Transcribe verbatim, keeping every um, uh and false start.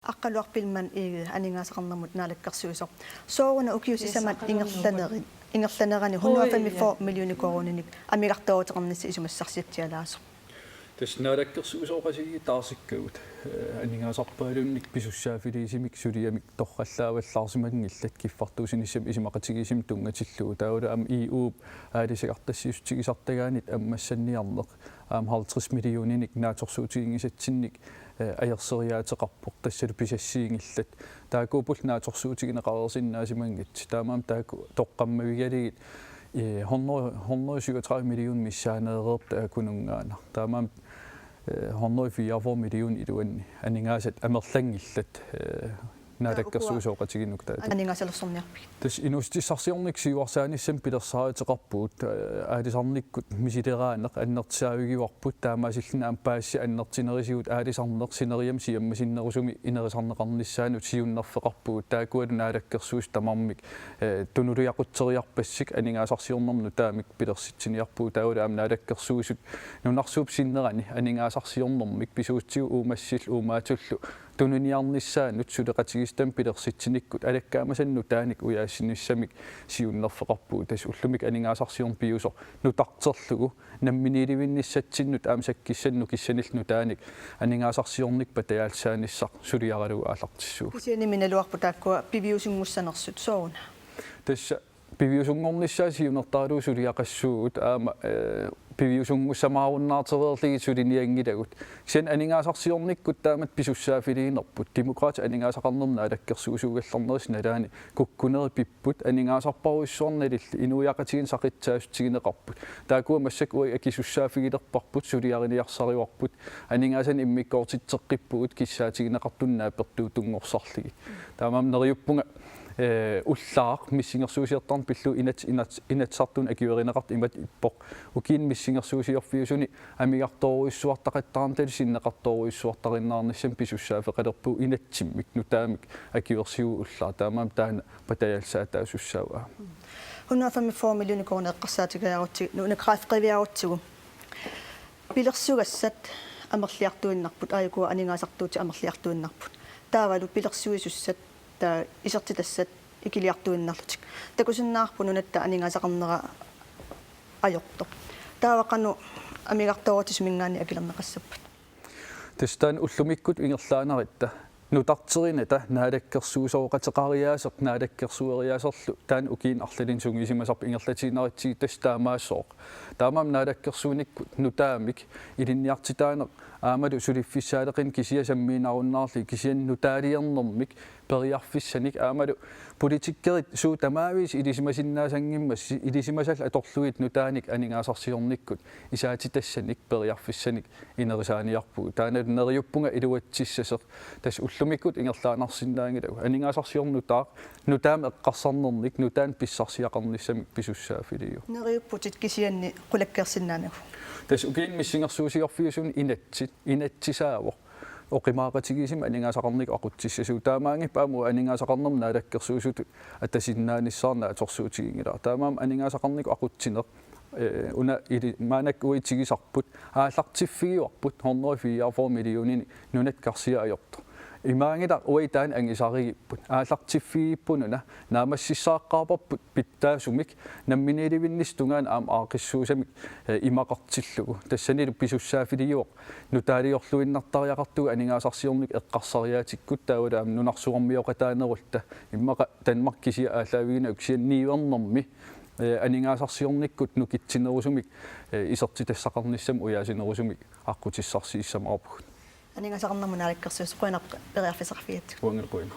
Aqqaluaq Biilmann Egede, aningaasaqarnermut naalakkersuisoq. Sooruna ukiut sisamat ingerlanerit, ingerlanerani hundrede og femogfyrre millioner koruuninik amigartooruteqarnissaq isumassarsiatsialaasoq? Tassa naalakkersuisooqatigiit taarsikkagut, eh, aningaasarpaaluunniit pisussaaffiliisumik suliamik torrallaavallaarsimanngillat kiffartuussinissamut isumaqatigiissummik tunngatillugu. Taavalu aamma E U-p aalisagartassiissutigisartagaanit ammassanniarneq aamma halvtreds millioninik naatsorsuutiginngisatsinnik, eh, ajorseriaateqarpoq, tassalu pisassiinngillat. Taakkuupput naatsorsuutigineqareersinnaasimanngitsut. Taamaammat taakku toqqammavigalugit, eh, hundrede, hundrede syvogtredive millioner missaaneereerput taakkununngaannaq. Taamaammat, eh, hundrede fireogfyrre millioner iluanni aningaasat amerlanngillat, eh, naalakkersuisooqatigiinnik taava. Aningaasalersorniarpigit? Tassa inuussutissarsiornikkut siuarsaanissamut pilersaaruteqarpugut, eh, aalisarnikkut misileraaneq annertusaavigivarput, taamaasilluni aamma paasisat annertunerisigut aalisarneq sineriammi siammasinnerusumi inerisarneqarnissaanut siunnerfeqarpugut, taakkualu naalakkersuisut tamarmik, eh, tunuliaqutseriarpassuk aningaasarsiornermut nutaamik pilersitsiniarpugut, taavalu aamma naalakkersuisut nunarsuup sinnerani aningaasarsiornermik pisuussitsigut uumassillu uumaasullu tuniniarnissaannut suleqatigiissutanik pilersitsinikkut alakkaamasannik nutaanik ujaassinissamik siunnerfeqarpugut. Tassa ullumikkut aningaasarsiorneq piviusoq nutarterlugu namminiilivinnissatsinnut aamma sakkissanut nukissanillu nutaanik aningaasarsiornikkut patajaallisaanissaq suliaralugu aallartissuugut. Kisianni minaluarput taakkua piviusunngussanersut sooruna? Tassa piviusunngornissaat siunertaralugu suliaqassuugut aamma, eh, piviusunngussamaarunnaartereerlugit sulinianngilagut. Kisianni aningaasarsiornikkut taamatut pisussaaffiliinerput, Demokraatit aningaasaqarnermut naalakkersuisuugallarnerisa nalaani kukkunerit pipput, aningaasarparujussuarnalilli inuiaqatigiinni saqqummiussutigineqarput. Taakkua massakkut uagut akisussaaffigilerparput, suliariniarsarivarput, aningaasanik immikkoortitseqqippugut kissaatigineqartunut naapertuutunngorsarlugit. Taamaammat neriuppunga, eh, ullaaq missingersuusiortarneq pillugu inat-, inat-, Inatsisartuni akuerineqartoq imatut ippoq: Ukiuni missingersuusiorfiusuni amigartoorujussuartaqattaarnata sinneqartoorujussuartarinnaarnissamut pisussaaffeqalerpugut inatsimmik nutaamik akuersigut ullaaq. Taamaammat taanna patajaallisaataasussaavaa. Hundrede og femogfyrre millioner koruuninik eqqarsaatigiarutsigu, nu-, nu-, kræftiviarutsigu. Pilersugassat amerliartuinnarput, aajuku aningaasartuutit amerliartuinnarput. Taavalu pilersuisussat, taava isertitassat ikiliartuinnarlutik. Takusinnaavarput nunatta aningaasaqarnera ajortoq. Taava qanoq amigartoorutissaminngaanniit akilerneqassappat? Tassa taanna ullumikkut ingerlaannarutta nutarterinata naalakkersuisooqateqariaaseq naalakkersueriaaserlu taanna ukiuni arlalinni sungiusimasarpoq, ingerlatiinnarutsigit tassa taamaassaaq. Taamaammat naalakkersuinikkut nutaamik ilinniartitaaneq aammalu suliffissaaleqineq kisiat sammiinnarunnaarlugit kisianni nutaaliornermik periarfissanik aammalu politikkerit suut tamaavisa ilisimasinnaassanngimmassuk ilisimasallu atorlugit nutaanik aningaasarsiornikkut isaatitassanik periarfissanik inerisaaniarpugut. Taanna neriuppunga iluatsissasoq. Tassa ullumikkut ingerlaannarsinnaanngilagut. Aningaasarsiorneq nutaaq, nutaamik eqqarsarnernik, nutaanik pissarsiaqarnissamik pisussaaffiliivoq. Neriupputit kisianni qulakkeersinnaanagu. Tassa ukiuni missingersuusiorfiusuni inatsit, inatsisaavoq oqimaaqatigiissumik aningaasaqarnikkut aqutsissasugut. Taamaanngippat aamma aningaasaqarnermut naalakkersuisutut atasinnaanissara naatsorsuutiginngilara. Taamaammat aningaasaqarnikkut aqutsineq, eh, una ili-, maannakkut uagut itigisarput, aallartiffigivarput hundrede fireogfyrre millioninik nunatta karsia ajortoq. Imaanngilaq uagut taanna angusarujuupput. Aallartiffigivarput una, naammassissaqarparput pitsaasumik, namminiilivinnissap tungaanut aamma aaqqissuussamik, eh, imaqartillugu. Tassanilu pisussaaffiliivoq nutaaliorluinnartariaqartugut aningaasarsiornikkut eqqarsariaatikkut taavalu aamma nunarsuarmioqataanerulluta. Immaqa Danmark kisiat aallaavigineq kisianni niuernermi, eh, aningaasarsiornikkut nukitsinerusumik, eh, isertitassaqarnissamut ujaasinerusumik aqqutissarsiussamaarpugut. Aningaasaqarnermut naalakkersuisoq, qujanaq periarfissaqarfigigatsigut. Uangalu qujanaq.